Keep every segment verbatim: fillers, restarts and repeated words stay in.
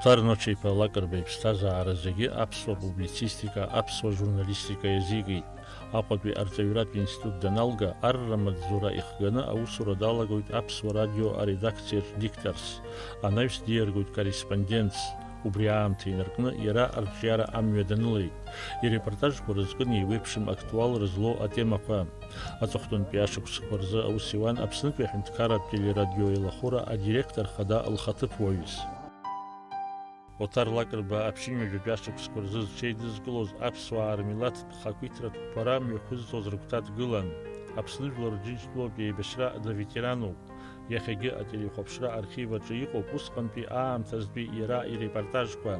Ҭарноч-иԥа Лакрба иԥсҭазаара зегьы аԥсуа публицистика, аԥсуа журналистика иазикит. Аҟәатәи арҵаҩратә институт даналга, арра маҵзура ихганы аусура далагоит Аԥсуа радио аредакциаҿ дикторс, анаҩс диаргоит корреспондентс. Убри аамҭа инаркны иара арҿиара амҩа данылеит. Ирепортажқәа рызкын еиуеиԥшым актуалра злоу атемақәа. Аҵыхәтәантәи ашықәсқәа рзы аус иуан Аԥснытәи аҳәынҭқарратә телерадиоеилахәыра адиректор хада лхаҭыԥуаҩыс. Оҭар Лакрба аԥшьынҩажәатәи ашықәсқәа рзы зҽеидызкылоз аԥсуаа рмилаҭтә хақәиҭратә қәԥара мҩақәызҵоз рыгәҭа дгылан. Аԥсны Жәлар Џьынџьтәылатә еибашьра даветерануп. Иахьагьы ателехәаԥшра архив аҿы иҟоуп усҟантәи аамҭазтәи иара ирепортажқәа.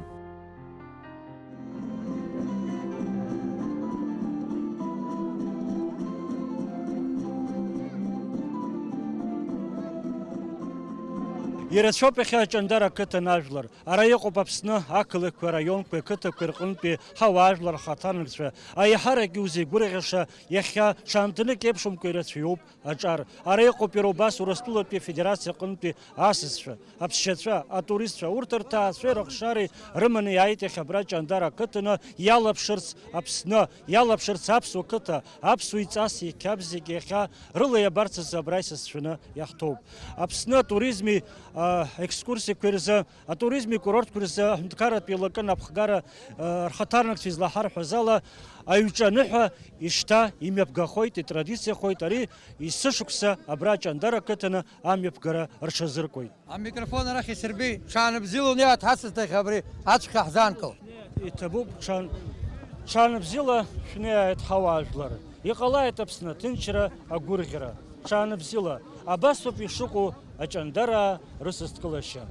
Ирацәоуп иахьа Аҷандара ақыҭан ажәлар. Ара иҟоуп Аԥсны ақалақьқәеи араионқәеи ақыҭақәеи рҟынтәи ҳауаажәлар рхаҭарнакцәа. Аиҳарак иузеигәырӷьаша иахьа ҽаамҭанык еиԥшымкәа ирацәаҩуп аҿар. Ара иҟоуп иара убас Урыстәылатәи Афедерациа аҟынтәи асасцәа, аԥсшьацәа, атуристцәа, урҭ рҭаацәеи рыхшареи рыманы иааит иахьа абра Ҷандара ақыҭаны иалаԥшырц Аԥсны, иалаԥшырц аԥсуа қыҭа, аԥсуа иҵас иқьабзик иахьа рыла иабарц азы абра исасцәаны иаҳҭоуп. Аԥсны атуризми, а, екскурсиақәеи рзы, атуризми курортқәеи рзы аҳәынҭқарратә еилакы анапхгара, а, рхаҭарнакцәа излаҳарҳәаз ала, аҩҿа аныҳәа ишьҭа имҩаԥгахоит, итрадициахоит, ари есышықәса абра Ҷандара ақыҭаны амҩаԥгара рҽазыркуеит. Амикрофон арахь исырбеи, ҽаанбзиала унеи аҭҳасасҭахь абри ацәҟьа ҳзаанкыл. Иҭабуп, ҽан-, ҽаанбзиала шәнеиааит ҳауаажәлар. Иҟалааит Аԥсны аҭынчра, агәырӷьара. Ҽаанбзиала, абасоуп ишыҟоу Аҷандараа рысасдкылашьа.